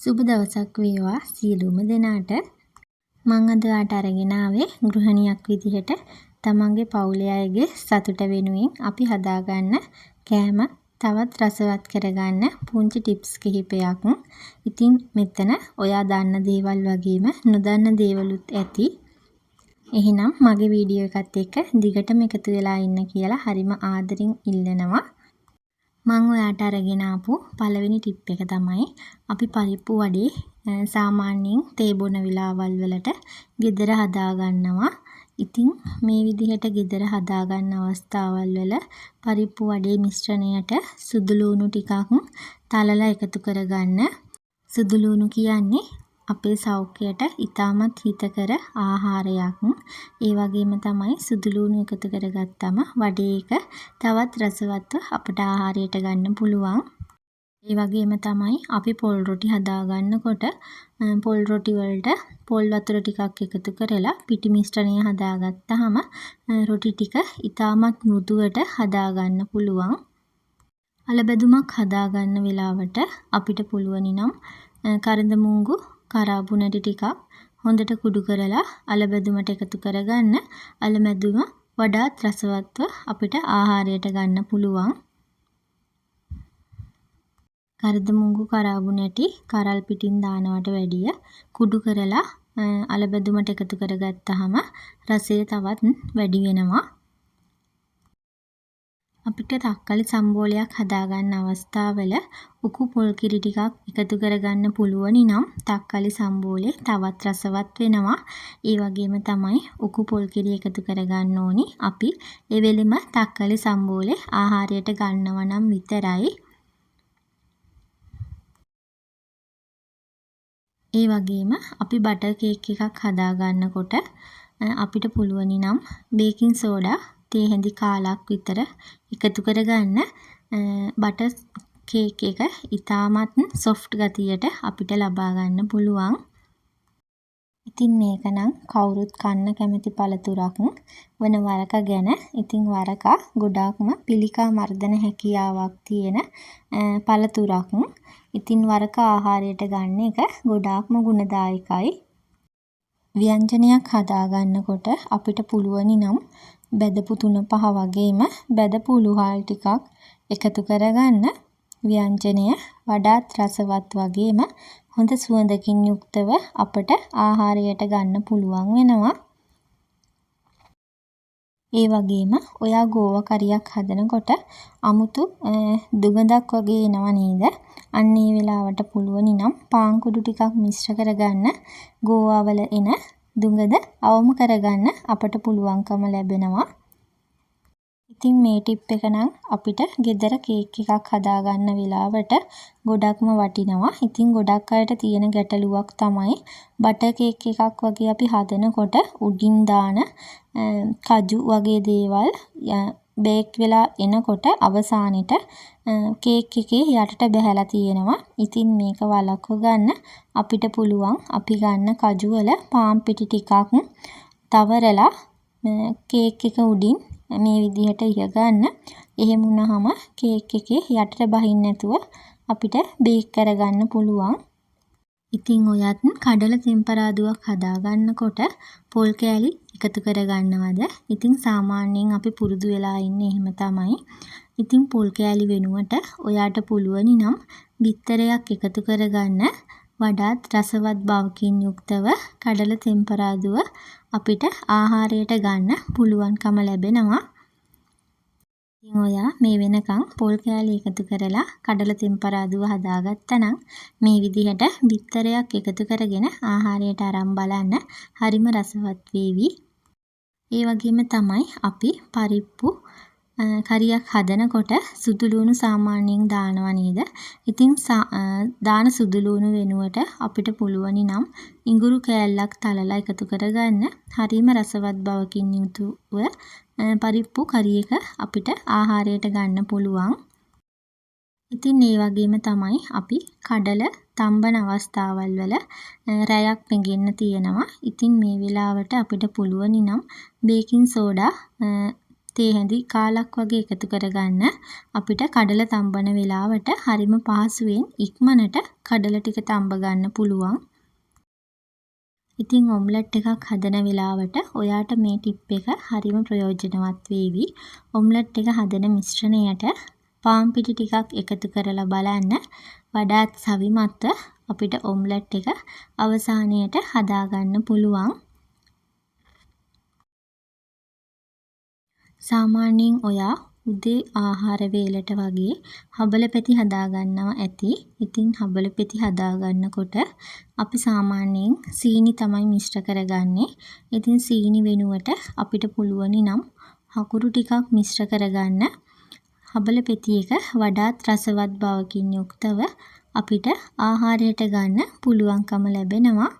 සුබ දවසක් වේවා සියලුම දෙනාට. මං අද ඔයාට අරගෙන ආවේ ගෘහණියක් විදිහට තමන්ගේ පවුලේ අයගේ සතුට වෙනුවෙන් අපි හදාගන්න කෑම තවත් රසවත් කරගන්න පුංචි ටිප්ස් කිහිපයක්. ඉතින් මෙතන ඔයා දන්න දේවල් වගේම නොදන්න දේවලුත් ඇති. එහෙනම් මගේ වීඩියෝ එකත් එක්ක දිගටම එකතු වෙලා ඉන්න කියලා හරිම ආදරෙන් ඉල්ලනවා. මං ඔයාට අරගෙන ආපු පළවෙනි ටිප් එක තමයි අපි පරිප්පු වඩේ සාමාන්‍යයෙන් තේ බොන වෙලාවල් වලට ගෙදර හදා ගන්නවා. ඉතින් මේ විදිහට ගෙදර හදා ගන්න අවස්ථාවල් වල පරිප්පු වඩේ මිශ්‍රණයට සුදු ලූණු ටිකක් තලලා එකතු කරගන්න. සුදු ලූණු කියන්නේ අපේ සෞඛ්‍යයට ඉතාමත් හිතකර ආහාරයක්. ඒ වගේම තමයි සුදු ලූණු එකතු කරගත්තම වඩේ එක තවත් රසවත්ව අපට ආහාරයට ගන්න පුළුවන්. ඒ වගේම තමයි අපි පොල් රොටි හදා ගන්නකොට පොල් රොටි වලට පොල් වතුර ටිකක් එකතු කරලා පිටි මිශ්‍රණය හදාගත්තාම රොටි ටික ඉතාමත් මෘදුවට හදා ගන්න පුළුවන්. අල බැදුමක් හදා ගන්න වෙලාවට අපිට පුළුවනි නම් කරඳ මුංගු කරාබු නැටි ටිකක් හොඳට කුඩු කරලා අල බැදුමට එකතු කරගන්න. අල මැදුම වඩාත් රසවත්ව අපිට ආහාරයට ගන්න පුළුවන්. කරද මුංගු කරාබු නැටි කරල් පිටින් දානවට වැඩිය කුඩු කරලා අල බැදුමට එකතු කරගත්තාම රසය තවත් වැඩි වෙනවා. අපිට තක්කලි සම්බෝලයක් හදාගන්න අවස්ථාවල උකු පොල් කිරි ටිකක් එකතු කරගන්න පුළුවනි නම් තක්කලි සම්බෝලේ තවත් රසවත් වෙනවා. ඒ වගේම තමයි උකු පොල් කිරි එකතු කරගන්න ඕනි අපි එවෙලෙම තක්කලි සම්බෝලේ ආහාරයට ගන්නවා නම් විතරයි. ඒ වගේම අපි බටර් කේක් එකක් හදා ගන්නකොට අපිට පුළුවනි නම් බේකින් සෝඩා තේ හැඳි කාලක් විතර එකතු කරගන්න. බටර් කේක් එක ඉතාමත් සොෆ්ට් ගතියට අපිට ලබා ගන්න පුළුවන්. ඉතින් මේක නම් කවුරුත් කන්න කැමති පළතුරක් වන වරක ගැන. ඉතින් වරකා ගොඩාක්ම පිළිකා මර්ධන හැකියාවක් තියෙන පළතුරක්. ඉතින් වරක ආහාරයට ගන්න එක ගොඩාක්ම ගුණදායකයි. ව්‍යංජනයක් හදාගන්නකොට අපිට පුළුවනි නම් බැදපු තුන පහ වගේම බැදපු උළුහාල් ටිකක් එකතු කරගන්න. ව්‍යංජනය වඩාත් රසවත් වගේම හොඳ සුවඳකින් යුක්තව අපට ආහාරයට ගන්න පුළුවන් වෙනවා. ඒ වගේම ඔයා ගෝවා කරියක් හදනකොට අමුතු දුගඳක් වගේ එනවා නේද? අන්න ඒ වෙලාවට පුළුවනි නම් පාන් කුඩු ටිකක් මිශ්‍ර කරගන්න ගෝවා වල එන දුගඳ අවම කරගන්න අපට පුළුවන්කම ලැබෙනවා. ඉතින් මේ ටිප් එක නම් අපිට ගෙදර කේක් එකක් හදාගන්න වෙලාවට ගොඩක්ම වටිනවා. ඉතින් ගොඩක් අයට තියෙන ගැටලුවක් තමයි බටර් කේක් එකක් වගේ අපි හදනකොට උඩින් දාන කජු වගේ දේවල් බේක් වෙලා එනකොට අවසානෙට කේක් එකේ යටට බැහැලා තියෙනවා. ඉතින් මේක වළක්ව ගන්න අපිට පුළුවන් අපි ගන්න කජු වල පාන් පිටි ටිකක් තවරලා කේක් එක උඩින් මේ විදිහට ඉහගන්න. එහෙම වුණාම කේක් එකේ යටට බහින්න නැතුව අපිට බේක් කරගන්න පුළුවන්. ඉතින් ඔයත් කඩල තෙම්පරාදුවක් හදාගන්නකොට පොල් කෑලි එකතු කරගන්නවද? ඉතින් සාමාන්‍යයෙන් අපි පුරුදු වෙලා ඉන්නේ එහෙම තමයි. ඉතින් පොල් කෑලි වෙනුවට ඔයාට පුළුවනි නම් බිත්තරයක් එකතු කරගන්න වඩාත් රසවත් බවකින් යුක්තව කඩල තෙම්පරාදුව අපිට ආහාරයට ගන්න පුළුවන්කම ලැබෙනවා. ඉතින් ඔයා මේ වෙනකන් පොල් කෑලි එකතු කරලා කඩල තෙම්පරාදුව හදාගත්තා නම් මේ විදිහට බිත්තරයක් එකතු කරගෙන ආහාරයට අරන් බලන්න හරිම රසවත් වේවි. ඒ වගේම තමයි අපි පරිප්පු කරියක් හදනකොට සුදු ලූණු සාමාන්‍යයෙන් දානවා නේද? ඉතින් දාන සුදු ලූණු වෙනුවට අපිට පුළුවනි නම් ඉඟුරු කෑල්ලක් තලලා එකතු කරගන්න. හරිම රසවත් බවකින් යුතුව පරිප්පු කරි එක අපිට ආහාරයට ගන්න පුළුවන්. ඉතින් ඒ වගේම තමයි අපි කඩල තම්බන අවස්ථාවල් වල රැයක් පෙඟෙන්න තියෙනවා. ඉතින් මේ වෙලාවට අපිට පුළුවනි නම් බේකින් සෝඩා තේ හැඳි කාලක් වගේ එකතු කරගන්න. අපිට කඩල තම්බන වෙලාවට හරිම පහසුවෙන් ඉක්මනට කඩල ටික තම්බ ගන්න පුළුවන්. ඉතින් ඔම්ලට් එකක් හදන වෙලාවට ඔයාට මේ ටිප් එක හරිම ප්‍රයෝජනවත් වේවි. ඔම්ලට් එක හදන මිශ්‍රණයට පාන් පිටි ටිකක් එකතු කරලා බලන්න. වඩාත් සවිමත්ව අපිට ඔම්ලට් එක අවසානයට හදාගන්න පුළුවන්. සාමාන්‍යයෙන් ඔයා උදේ ආහාර වේලට වගේ හබල පැති හදාගන්නවා ඇති. ඉතින් හබල පෙති හදාගන්නකොට අපි සාමාන්‍යයෙන් සීනි තමයි මිශ්‍ර කරගන්නේ. ඉතින් සීනි වෙනුවට අපිට පුළුවනි නම් හකුරු ටිකක් මිශ්‍ර කරගන්න. හබල පෙති එක වඩාත් රසවත් බවකින් යුක්තව අපිට ආහාරයට ගන්න පුළුවන්කම ලැබෙනවා.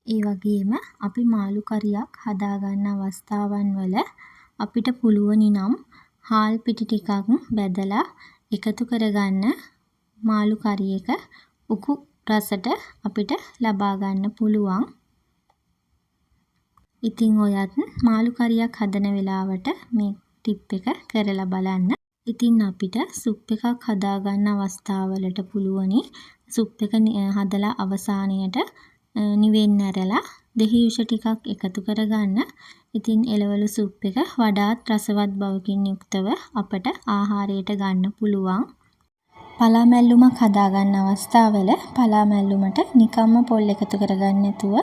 ඒ වගේම අපි මාළු කරියක් හදාගන්න අවස්ථාවන් වල අපිට පුළුවනි නම් හාල් පිටි ටිකක් බැදලා එකතු කරගන්න මාළු කරි එක උකු රසට අපිට ලබා ගන්න පුළුවන්. ඉතින් ඔයත් මාළු කරියක් හදන වෙලාවට මේ ටිප් එක කරලා බලන්න. ඉතින් අපිට සුප් එකක් හදාගන්න අවස්ථාවලට පුළුවනි සුප් එක හදලා අවසානයට නිවෙන්න ඇරලා දෙහි යුෂ ටිකක් එකතු කරගන්න. ඉතින් එළවලු සුප් එක වඩාත් රසවත් බවකින් යුක්තව අපට ආහාරයට ගන්න පුළුවන්. පලා මැල්ලුමක් හදාගන්න අවස්ථාවල පලා මැල්ලුමට නිකම්ම පොල් එකතු කරගන්න නැතුව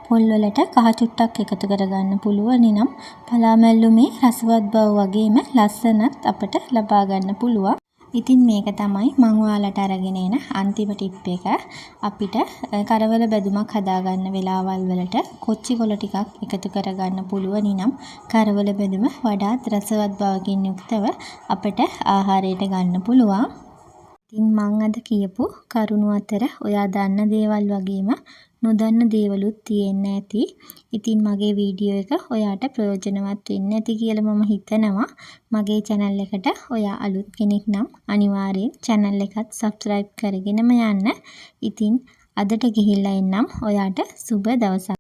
පොල් වලට කහ චුට්ටක් එකතු කරගන්න පුළුවනි නම් පලා මැල්ලුමේ රසවත් බව වගේම ලස්සනත් අපට ලබා ගන්න පුළුවන්. ඉතින් මේක තමයි මං ඔයාලට අරගෙන එන අන්තිම ටිප් එක. අපිට කරවල බැදුමක් හදාගන්න වෙලාවල් වලට කොච්චි කොළ ටිකක් එකතු කරගන්න පුළුවනි නම් කරවල බැදුම වඩාත් රසවත් බවකින් යුක්තව අපට ආහාරයට ගන්න පුළුවන්. ඉතින් මං අද කියපු කරුණු අතර ඔයා දන්න දේවල් වගේම නොදන්න දේවලුත් තියෙන්න ඇති. ඉතින් මගේ වීඩියෝ එක ඔයාට ප්‍රයෝජනවත් වෙන්න ඇති කියලා මම හිතනවා. මගේ චැනල් එකට ඔයා අලුත් කෙනෙක් නම් අනිවාර්යෙන් චැනල් එකත් සබ්ස්ක්‍රයිබ් කරගෙනම යන්න. ඉතින් අදට ගිහිල්ලා එන්නම්. ඔයාට සුබ දවසක්.